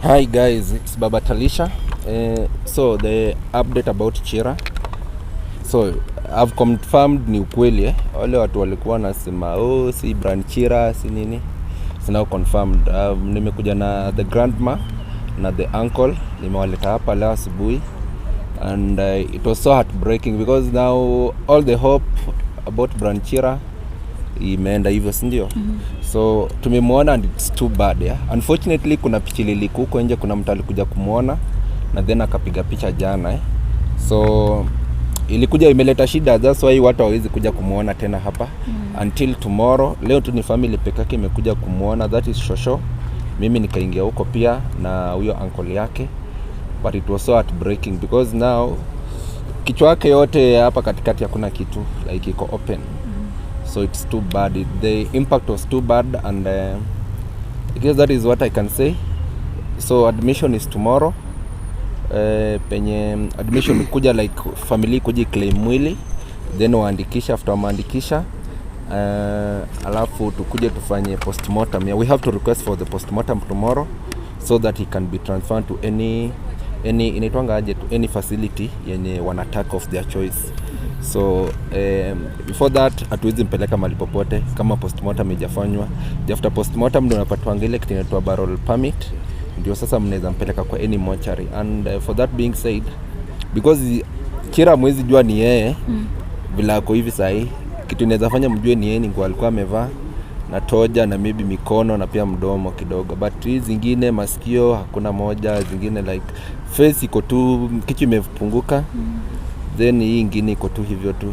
Hi guys, it's Baba Talisha. So the update about Chira. So I've confirmed ni ukweli eh. Wale watu walikuwa wanasema oh, si Brian Chira si nini. It's now confirmed. Nimekuja na the grandma na the uncle, nimewaleta hapa leo asubuhi and it was so heartbreaking because now all the hope about Brian Chira imeenda hivyo, si ndio? So tumemwona and it's too bad, yeah? Unfortunately kuna picha ilikuwa huko nje, kuna mtu alikuja kumwona na then akapiga picha jana, eh? So ilikuja imeleta shida, that's why watu hawawezi kuja kumwona tena hapa until tomorrow. Leo tu ni family peke yake imekuja kumwona, that is Shosho. Mimi nikaingia huko pia na huyo uncle yake, but it was so heartbreaking because now kichwa yake yote hapa katikati hakuna kitu, like iko open. So it's too bad. The impact was too bad and I guess that is what I can say. So admission is tomorrow. Penye admission kuja like family kuja claim mwili then waandikisha, after wameandikisha alafu tukuje tufanye postmortem. Yeah, we have to request for the postmortem tomorrow so that he can be transferred to any inaitwanga aje, to any facility yenye wanataka of their choice. So before that hatuwezi mpeleka mahali popote kama postmortem haijafanywa. After postmortem ndio unapatwanga ile kitu inaitwa burial permit, ndio sasa mnaweza mpeleka kwa any mortuary. And for that being said, because Chira mwezi jua ni yeye vile ako hivi sahii, kitu inaweza fanya mjue ni yeye ni nguo alikuwa amevaa na toja na maybe mikono na pia mdomo kidogo, but hii zingine masikio hakuna moja, zingine like face iko tu, kichwa imepunguka, then hii ingine iko tu hivyo tu.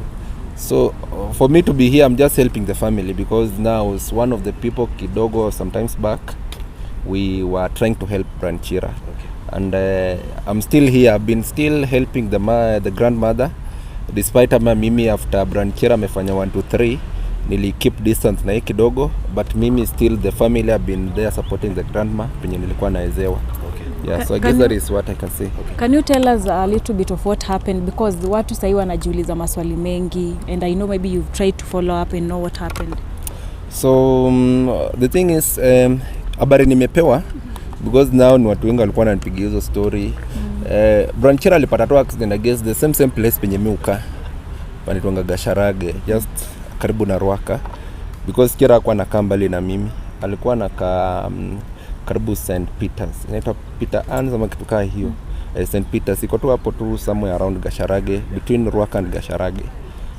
So for me to be here, I'm just helping the family because now it's one of the people kidogo sometimes back we were trying to help Brian Chira. And I'm still here. I've been still helping the grandmother despite ama mimi after Brian Chira amefanya 1 2 3 nili keep distance na yeye kidogo, but mimi still the family have been there supporting the grandma penye nilikuwa naezewa. Yeah, so I guess that is what I can say. Can you tell us a little bit of what happened, because watu sahii wanajiuliza maswali mengi and I know maybe you've tried to follow up and know what happened. So the thing is habari nimepewa because now ni watu wengi walikuwa wananipigia hizo story. Brian Chira alipata tu accident, I guess the same place penye mi hukaa, panaitwanga Gasharage, just karibu na Ruaka, because Chira hakuwa anakaa mbali na mimi, alikuwa anakaa karibu St Peters, inaitwa Peter Ann's ama kitu kaa hiyo. St Peters iko tu hapo tu somewhere around Gasharage, between Ruaka and Gasharage.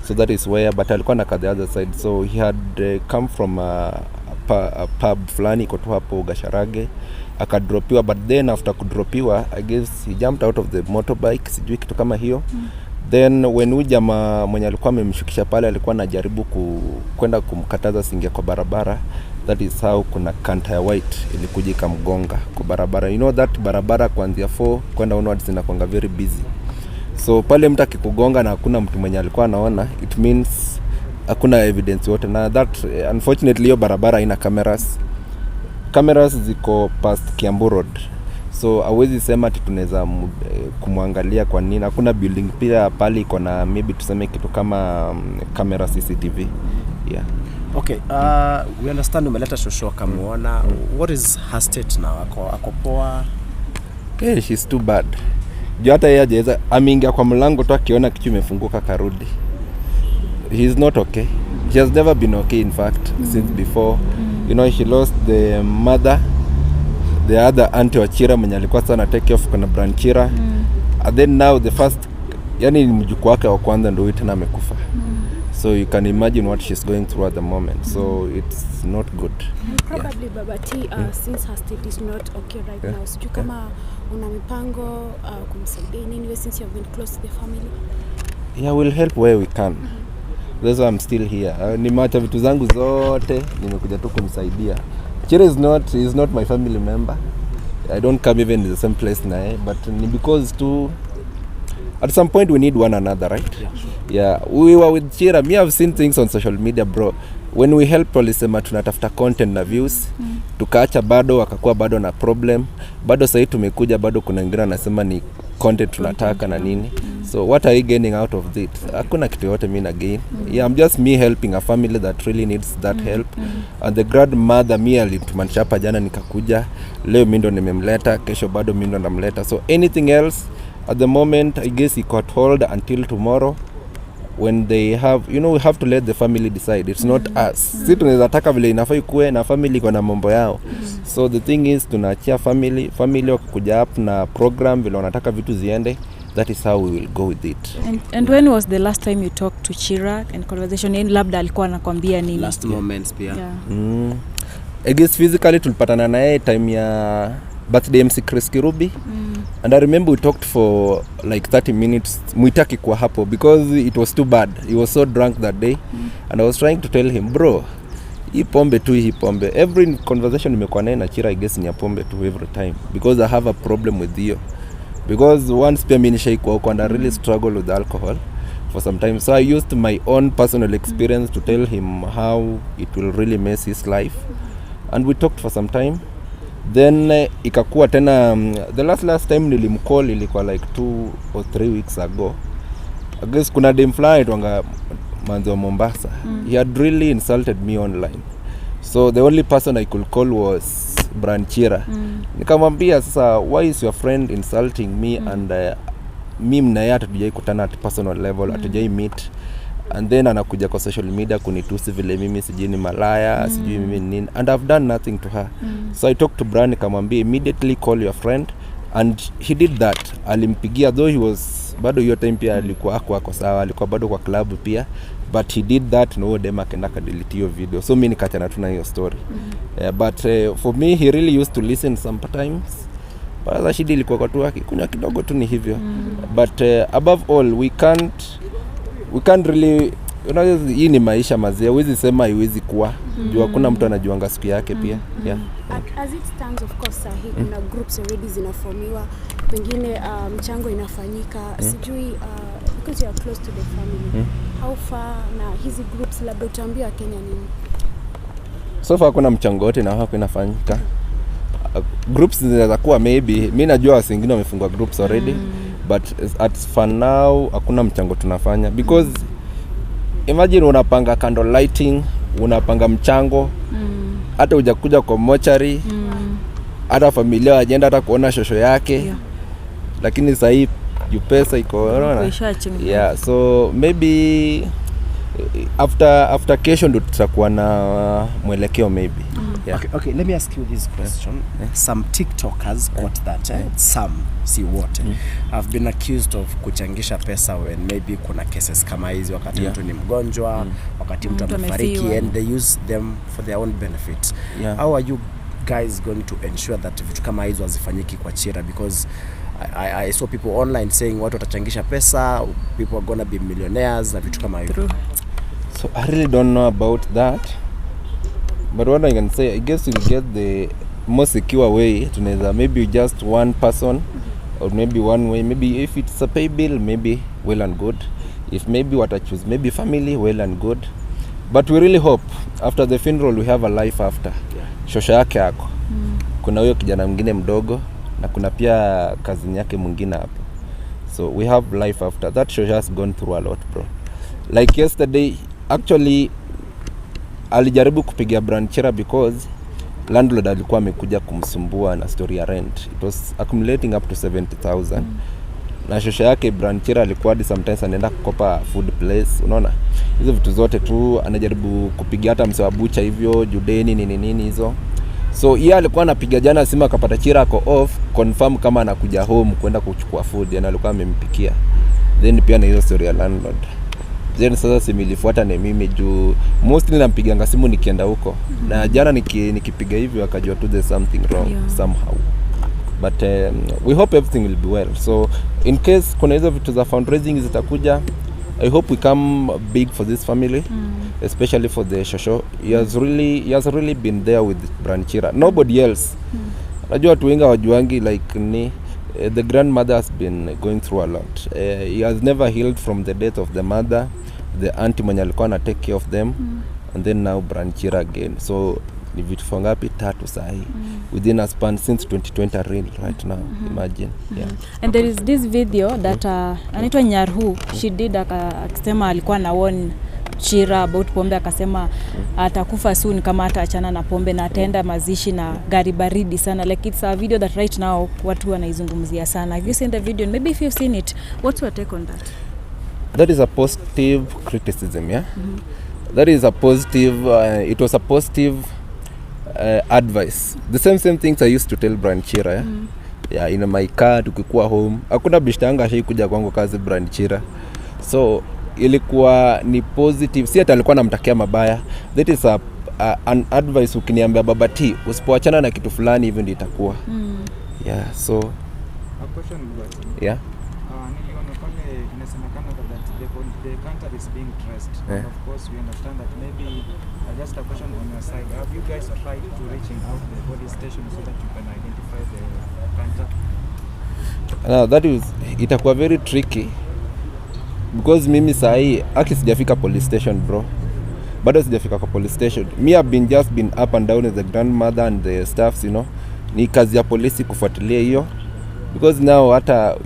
So that is where, but alikuwa anakaa the other side. So he had come from a pub fulani iko tu hapo Gasharage, akadropiwa, but then after kudropiwa, I guess he jumped out of the motorbike, sijui kitu kama hiyo. Then when huyu jamaa mwenye alikuwa amemshukisha pale alikuwa anajaribu kwenda kumkataza singia kwa barabara, that is how kuna canter ya white ilikuja ikamgonga kwa barabara. You know that barabara kuanzia 4 kwenda onwards inakuanga very busy, so pale mtu akikugonga na hakuna mtu mwenye alikuwa anaona, it means hakuna evidence yote. Na that unfortunately hiyo barabara haina cameras. Cameras ziko past Kiambu Road, so hawezi sema ati tunaweza kumwangalia kwa nini. Hakuna building pia pale iko na maybe tuseme kitu kama camera CCTV, yeah. Okay, we understand umeleta shosho akamuona. What is her state now? Ako poa? Hey, she's too bad. Juu hata yeye hajaweza, ameingia kwa mlango tu akiona kitu imefunguka karudi. He is not okay. He has never been okay, in fact, since before. She lost the mother, the other auntie wa Chira mwenye alikuwa sana take off kuna Brian Chira. And then now the first, yani ni mjukuu wake wa kwanza ndio huyu tena amekufa. So you can imagine what she's going through at the moment. So it's not good. And probably, Baba T, since her state is not okay right now, sijui kama una mipango kumsaidia in any way since you have been close to the family. Yeah, we'll help where we can. That's why I'm still here. Nimeacha vitu zangu zote, nimekuja tu kumsaidia. Chira is not my family member. I don't come even in the same place naye, but ni because tu at some point we need one another, right? Yeah, sure. Yeah, we were with Chira. Me, I've seen things on social media, bro. When we help, walisema tunatafuta content na views. Tukaacha, bado wakakuwa bado na problem. Bado sahii tumekuja, bado kuna wengine wanasema ni content tunataka na nini. So what are you gaining out of it? Hakuna kitu yote mi na gain. Yeah, I'm just me helping a family that really needs that help. And the grandmother, mi alitumanisha hapa jana, nikakuja. Leo mi ndo nimemleta, kesho bado mi ndo namleta. So anything else at the moment, I guess it got hold until tomorrow when they have we have to let the family decide. It's not us. Si tunaweza taka vile inafaa ikuwe na family iko na mambo yao. So the thing is, tunaachia family. Family wakikuja up na program vile wanataka vitu ziende, that is how we will go with it. And when was the last time you talked to Chira and conversation, yani labda alikuwa anakwambia nini? Last moments pia. Yeah. I guess physically tulipatana naye time ya birthday MC Chris Kirubi. And I remember we talked for like 30 minutes. Mwitaki kwa hapo because it was too bad. He was so drunk that day. And I was trying to tell him, "Bro, hii pombe tu, hii pombe." Every conversation nimekuwa naye na Chira, I guess ni ya pombe tu every time, because I have a problem with hiyo, because once pia mi nishaikuwa huko and I really struggle with alcohol for some time. So I used my own personal experience to tell him how it will really mess his life, and we talked for some time. Then ikakuwa tena the last time nilimcall ilikuwa like 2 or 3 weeks ago. I guess kuna dem fulani twanga manzi wa Mombasa. He had really insulted me online, so the only person I could call was Brian Chira. Nikamwambia, "Sasa why is your friend insulting me?" And mi naye hatujai kutana at personal level, hatujai meet, and then anakuja kwa social media kunitusi vile mimi sijui ni malaya, sijui mimi ni nini, and I've done nothing to her. So I talked to Brian, nikamwambia, "Immediately call your friend," and he did that. Alimpigia, though he was bado hiyo time pia alikuwa ako sawa, alikuwa bado kwa club pia, but he did that na huyo dem akaenda akadelete hiyo video. So mi nikachana tu na hiyo story. Yeah, but for me, he really used to listen sometimes, but sasa shida ilikuwa kwa tu akikunywa kidogo tu ni hivyo. But above all, we can't really, unajua hii ni maisha mazee, huwezi sema haiwezi kuwa juu hakuna mtu anajuanga siku yake pia, yeah. As it stands, of course, sahi kuna groups already zinaformiwa, pengine mchango inafanyika. Sijui, because you are close to the family, how far na hizi groups, labda utaambia Kenya nini? So far hakuna mchango wote na hapo inafanyika. Groups zinaweza kuwa, maybe mi najua wasi wengine wamefungua groups already, but at for now hakuna mchango tunafanya, because imagine unapanga candle lighting, unapanga mchango, hata hujakuja kwa mochari, hata familia wajaenda hata kuona shosho yake, lakini sahii juu pesa iko, unaona? Ishachinga. Yeah, so maybe after kesho ndo tutakuwa na mwelekeo maybe, yeah. Okay, let me ask you this question. Some TikTokers quote that, eh? Some, si wote, have been accused of kuchangisha pesa when maybe kuna cases kama hizi, wakati mtu ni mgonjwa, wakati mtu Mtu amefariki, amefiwa. And they use them for their own benefit. How are you guys going to ensure that vitu kama hizo hazifanyiki kwa Chira? Because I saw people online saying watu watachangisha pesa, people are gonna be millionaires na vitu kama hivyo. True. So I really don't know about that. But what I can say, I guess we'll get the more secure way. Tunaweza maybe just one person or maybe one way. Maybe if it's a pay bill, maybe well and good. If maybe what I choose, maybe family, well and good. But we really hope after the funeral we have a life after. Shosha yake ako. Kuna huyo kijana mwingine mdogo na kuna pia cousin yake mwingine hapo. So we have life after that. Shosha has gone through a lot, bro. Like yesterday, actually alijaribu kupiga Brian Chira because landlord alikuwa amekuja kumsumbua na story ya rent. It was accumulating up to 70,000. Na shosha yake Brian Chira alikuwa hadi sometimes anaenda kukopa food place, unaona hizo vitu zote tu anajaribu kupiga hata mse wa bucha hivyo judeni nini nini hizo. So yeye alikuwa anapiga jana simu akapata Chira ako off, confirm kama anakuja home kwenda kuchukua food, yani alikuwa amempikia. Then pia na hiyo story ya landlord. Then sasa simu ilifuata ni mimi juu mostly nampiganga simu nikienda huko. Na jana nikipiga hivyo akajua tu there's something wrong somehow. But we hope everything will be well. So in case kuna hizo vitu za fundraising zitakuja, I hope we come big for this family, especially for the shosho. He has really been there with Brian Chira, nobody else. Najua watu wengi hawajuangi like ni the grandmother has been going through a lot. He has never healed from the death of the mother, the auntie mwenye alikuwa na take care of them, and then now Brian Chira again. So ni vitu ngapi, tatu sahi within a span since 2020 real right now. Imagine, yeah. And there is this video that anaitwa Nyarhu, she did akisema alikuwa na warn Chira about pombe, akasema atakufa soon kama ataachana na pombe na ataenda mazishi na gari baridi sana. Like, it's a video that right now watu wanaizungumzia sana. Have you seen the video? Maybe if you've seen it, what's your take on that? That is a positive criticism, yeah. That is a positive it was a positive advice, the same things I used to tell Brian Chira, yeah? Yeah, in my car tukikuwa home, hakuna beshte yangu ashaikuja kwangu kazi Brian Chira. So ilikuwa ni positive, si ati alikuwa namtakia mabaya. That is an advice. Ukiniambia, "Baba T, usipoachana na kitu fulani, hivyo ndio itakuwa." Yeah, so A question, Baba T. Yeah. Niliona pale inasemekana that the canter is being traced. And of course we understand that maybe just a question on your side. Have you guys tried to reaching out the police station so that you can identify the canter? Now that is, itakuwa very tricky because mimi sahii aki sijafika police station, bro, bado sijafika kwa police station. Me have been just been up and down with the grandmother and the staffs. Ni kazi ya polisi kufuatilia hiyo because now hata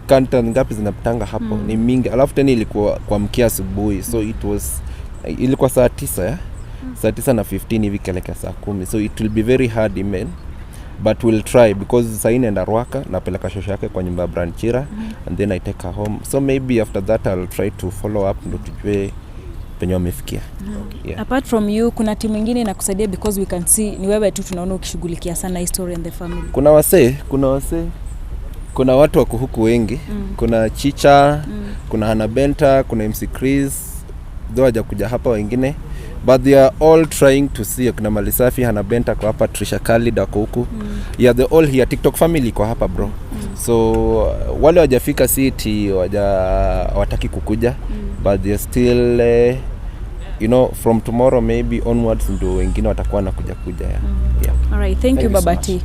canter ngapi zinapitanga hapo? Ni mingi. Alafu tena ilikuwa kuamkia asubuhi, so it was ilikuwa saa 9, ya saa 9 na 15 hivi kelekea saa 10, so it will be very hard even, but we'll try because sahii naenda Ruaka, napeleka shosho yake kwa nyumba ya Brian Chira and then I take her home. So maybe after that I'll try to follow up ndo tujue penye wamefikia, yeah. Apart from you, kuna timu ingine inakusaidia? Because we can see ni wewe tu tunaona ukishughulikia sana hii story and the family. Kuna wasee, kuna watu wako huku wengi. Kuna Chicha, kuna Hanabenta, kuna MC Chris, though hajakuja hapa wengine, but they are all trying to see. Kuna Malisafi, Hanabenta kwa hapa, Trisha Khalid ako huku. Yeah, they all here. TikTok family iko hapa, bro. So wale wajafika city waja wataki kukuja, but they are still from tomorrow maybe onwards ndo wengine watakuwa nakuja kuja, yeah. All right, thank you, Thank you so Baba much. T. Yeah.